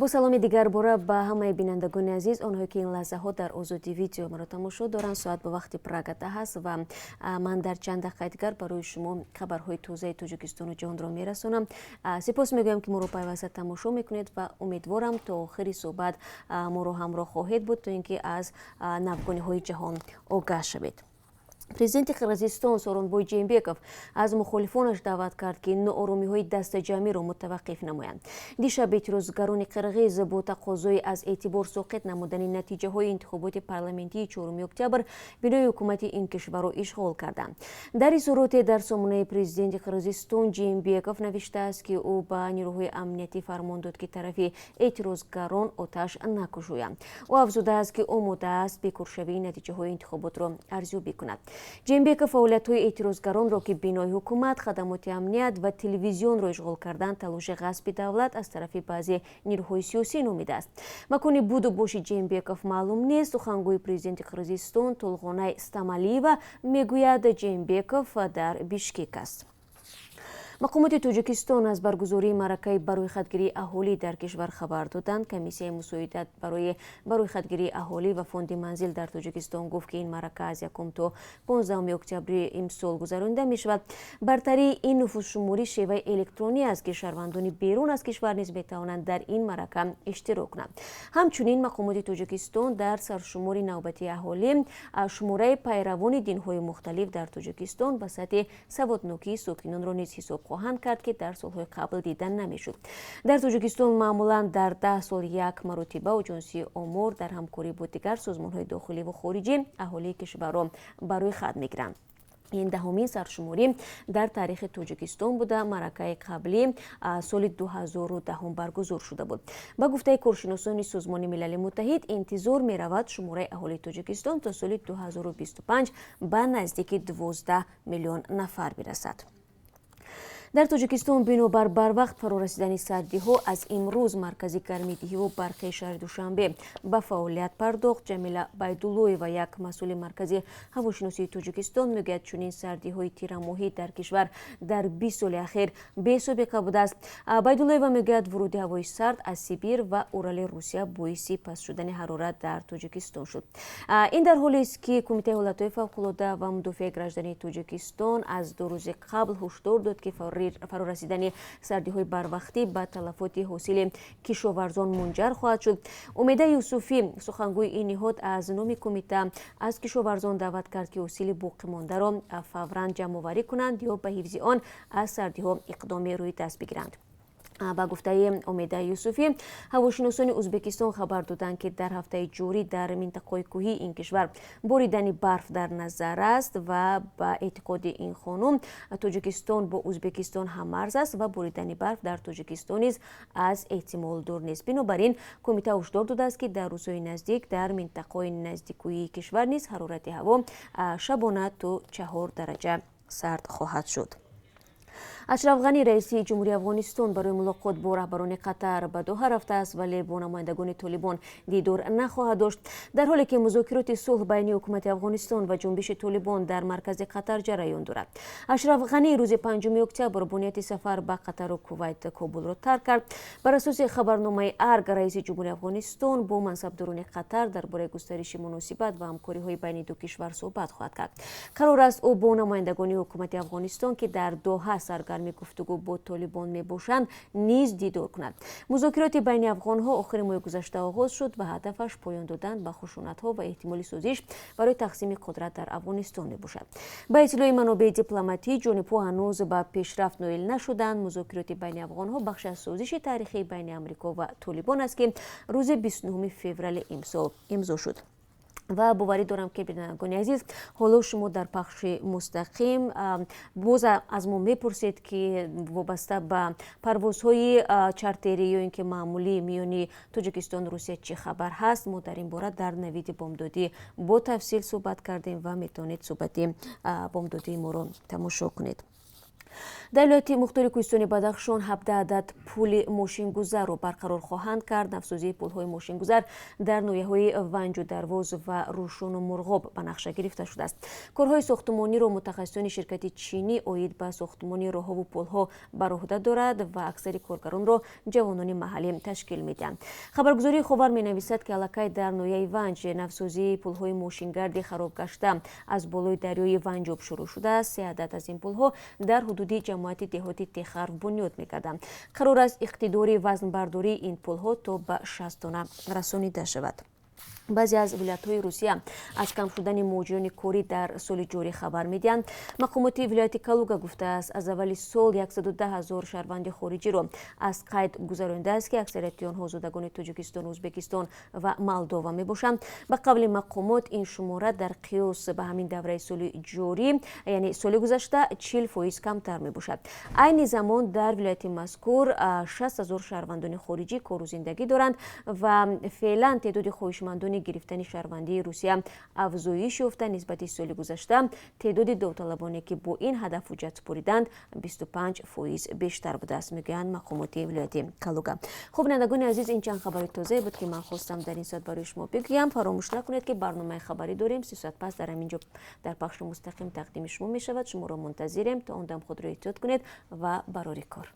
Бо саломи дигарбора ба ҳамаи бинандагони азиз, онҳое ки ин лаҳзаҳо дар Озодӣ Видео маро тамошо доранд. Соат ба вақти Прага 10 аст ва ман дар чанд дақиқаи дигар барои шумо хабарҳои тозаи Тоҷикистону ҷаҳонро мерасонам. Сипос мегӯям, ки моро пайваста тамошо мекунед, ва умедворам, то охири суҳбат моро ҳамроҳ хоҳед буд, то ин ки аз навгониҳои ҷаҳон огаҳ шавед. Президенти Қирғизистон Сооронбой Жээнбеков аз мухолифонаш даъват кард, ки нооромиҳои дастаҷамъиро мутаваққиф намоянд. Дишаб эътирозгарони қирғиз бо тақозои аз эътибор соқит намудани натиҷаҳои интихоботи парламентии 4 октябр бинои ҳукумати ин кишварро ишғол карданд. Дар изҳороте дар сомонаи президенти Қирғизистон Жээнбеков навиштааст, ки ӯ ба нерӯҳои амниятӣ фармон дод, ки тарафи эътирозгарон оташ накушоянд. Ӯ афзудааст, ки омода аст бекоршавии натиҷаҳои интихоботро арзёбӣ кунад. Жээнбеков фаъолиятҳои эътирозгаронро, ки бинои ҳукумат, хадамоти амният ва телевизионро ишғол карданд, талоши ғасби давлат аз тарафи баъзе нерӯҳои сиёсӣ номидааст. Макони буду боши Жээнбеков маълум нест. Сухангӯи президенти Қирғизистон Толгонай Стамалиева мегӯяд, Жээнбеков дар Бишкек аст. Мақомоти Тоҷикистон аз баргузории маъракаи барӯйхатгирии аҳолӣ дар кишвар хабар доданд. Комиссияи мусоидат барои барӯйхатгирии аҳолӣ ва фонди манзил дар Тоҷикистон гуфт, ки ин маърака аз 1 то 15 октябри имсол гузаронида мешавад. Бартарии ин нуфусшуморӣ шеваи электронӣ аст, ки шаҳрвандони берун аз кишвар низ метавонанд дар ин маърака иштирок кунанд. Ҳамчунин мақомоти Тоҷикистон дар саршумори навбатии аҳолӣ, шумораи пайравони динҳои мухталиф дар Тоҷикистон ба сатҳи саводнокии сокинонро низ ҳисоб хоҳанд кард, ки дар солҳои қабл дида намешуд. Дар Тоҷикистон маъмулан дар 10 сол як маротиба Оҷонсии омор дар ҳамкорӣ бо дигар созмонҳои дохилӣ ва хориҷӣ аҳолии кишварро ба рӯйхат мегиранд. Ин 10-умин саршуморӣ дар таърихи Тоҷикистон буда, маъракаи қаблӣ соли 2010 баргузор шуда буд. Ба гуфтаи коршиносони Созмони Милали Муттаҳид, интизор меравад, шумораи аҳолии Тоҷикистон то соли 2025 ба наздики 12 миллион нафар бирасад. Дар Тоҷикистон бинобар барвақт фарорасидани сардиҳо аз имрӯз маркази гармидиҳиву барқии шаҳри Душанбе ба фаъолият пардохт. Ҷамила Байдуллоева, як масъули Маркази ҳавошиносии Тоҷикистон, мегӯяд, чунин сардиҳои тирамоҳӣ дар кишвар дар 20 соли ахир бесобиқа будааст. Байдуллоева мегӯяд, вуруди ҳавои сард аз Сибир ва Урали Русия боиси паст шудани ҳарорат дар Тоҷикистон шуд. Ин дар ҳолест, ки Кумитаи ҳолатҳои фавқулода ва мудофиаи граждании Тоҷикистон аз 2 рӯзи қабл ҳушдор дод, ки фарорасидани сардиҳои барвақтӣ ба талафоти ҳосили кишоварзон мунҷар хоҳад шуд. Умеда Юсуфӣ, сухангӯи ин ниҳод, аз номи кумита аз кишоварзон даъват кард, ки ҳосили боқимондаро фавран ҷамъоварӣ кунанд ё ба ҳифзи он аз сардиҳо иқдоми рӯи даст бигиранд. Ба гуфтаи Умеда Юсуфӣ, ҳавошиносони Ӯзбекистон хабар доданд, ки дар ҳафтаи ҷорӣ дар минтақаҳои кӯҳии ин кишвар боридани барф дар назар аст, ва ба эътиқоди ин хонум, Тоҷикистон бо Ӯзбекистон ҳаммарз аст ва боридани барф дар Тоҷикистон низ аз эҳтимол дур нест. Бинобар ин кумита ҳушдор додааст, ки дар рӯзҳои наздик дар минтақаҳои наздиккӯҳии кишвар низ ҳарорати ҳаво шабона то 4 дараҷа сард хоҳад шуд. Ашраф Ғанӣ, раиси ҷумҳурии Афғонистон, барои мулоқот бо раҳбарони Қатар ба Доҳа рафтааст, вале бо намояндагони Толибон дидор нахоҳад дошт. Дар ҳоле ки музокироти сулҳ байни ҳукумати Афғонистон ва ҷунбиши Толибон дар маркази Қатар ҷараён дорад, Ашраф Ғанӣ рӯзи 5 октябр бо нияти сафар ба Қатару Кувайт Кобулро тарк кард. Бар асоси хабарномаи Арг, раиси ҷумҳури Афғонистон бо мансабдорони Қатар дар бораи густариши муносибат ва ҳамкориҳои байни ду кишвар суҳбат хоҳад кард. Қарор аст, ӯ бо намояндагони ҳукумати Афғонистон, ки дар Доҳа саргарми гуфтугӯ бо Толибон мебошанд, низ дидор кунад. Музокироти байни афғонҳо охири моҳи гузашта оғоз шуд ва ҳадафаш поён додан ба хушунатҳо ва эҳтимоли созиш барои тақсими қудрат дар Афғонистон мебошад. Ба иттилои манобеи дипломатӣ, ҷонибҳо ҳанӯз ба пешрафт ноил нашуданд. Музокироти байни афғонҳо бахши аз созиши таърихии байни Амрико ва Толибон аст, ки рӯзи 29 феврали имсол имзо шуд. Ва боварӣ дорам, ки, бинандагони азиз, ҳоло шумо дар пахши мустақим боз аз мо мепурсед, ки вобаста ба парвозҳои чартерӣ ё ин ки маъмулӣ миёни Тоҷикистону Русия чӣ хабар ҳаст. Мо дар ин бора дар навиди бомдодӣ бо тафсил суҳбат кардем ва метавонед суҳбати бомдодии моро тамошо кунед. Дар вилояти мухтори кӯҳистони Бадахшон 17 адад пули мошингузарро барқарор хоҳанд кард. Навсозии пулҳои мошингузар дар ноҳияҳои Ванҷу Дарвоз ва Рӯшону Мурғоб ба нақша гирифта шудааст. Корҳои сохтмониро мутахассисони ширкати чинӣ оид ба сохтмони роҳову пулҳо бар уҳда дорад ва аксари коргаронро ҷавонони маҳаллӣ ташкил медиҳанд. Хабаргузории Ховар менависад, ки аллакай дар ноҳияи Ванҷ навсозии пулҳои мошингарди харобгашта аз болои дарёи Ванҷоб шурӯъ шудааст. Се адад аз ин пулҳо дар ҳудуди ҷамоати деҳоти Техарв бунёд мекарданд. Қарор аст, иқтидори вазнбардории ин пулҳо то ба 60 тонна расонида шавад. Баъзе аз вилоятҳои Русия аз кам шудани муҳоҷирони корӣ дар соли ҷорӣ хабар медиҳанд. Мақомоти вилояти Калуга гуфтааст, аз аввали сол 110 ҳазор шаҳрванди хориҷиро аз қайд гузаронидааст, ки аксарияти онҳо зодагони Тоҷикистон, Ӯзбекистон ва Молдова мебошанд. Ба қавли мақомот, ин шумора дар қиёс ба ҳамин давраи соли ҷорӣ, яъне соли гузашта, 40% камтар мебошад. Айни замон дар вилояти мазкур 60 ҳазор шаҳрвандони хориҷӣ кору зиндагӣ доранд ва феълан теъдоди хоҳишмандони гирифтани шаҳрвандии Русия афзоиш ёфта, нисбати соли гузашта теъдоди довталабоне, ки бо ин ҳадаф ҳуҷҷат супориданд, 25% бештар будааст, мегӯянд мақомоти вилояти Калуга. Хуб, бинандагони азиз, ин чанд хабари тозае буд, ки ман хостам дар ин соат барои шумо бигӯям. Фаромӯш накунед, ки барномаи хабарӣ дорем, 3 соат пас дар ҳамин ҷо дар пахши мустақим тақдими шумо мешавад. Шуморо мунтазирем. То он дам худро эҳтиёт кунед ва барори кор.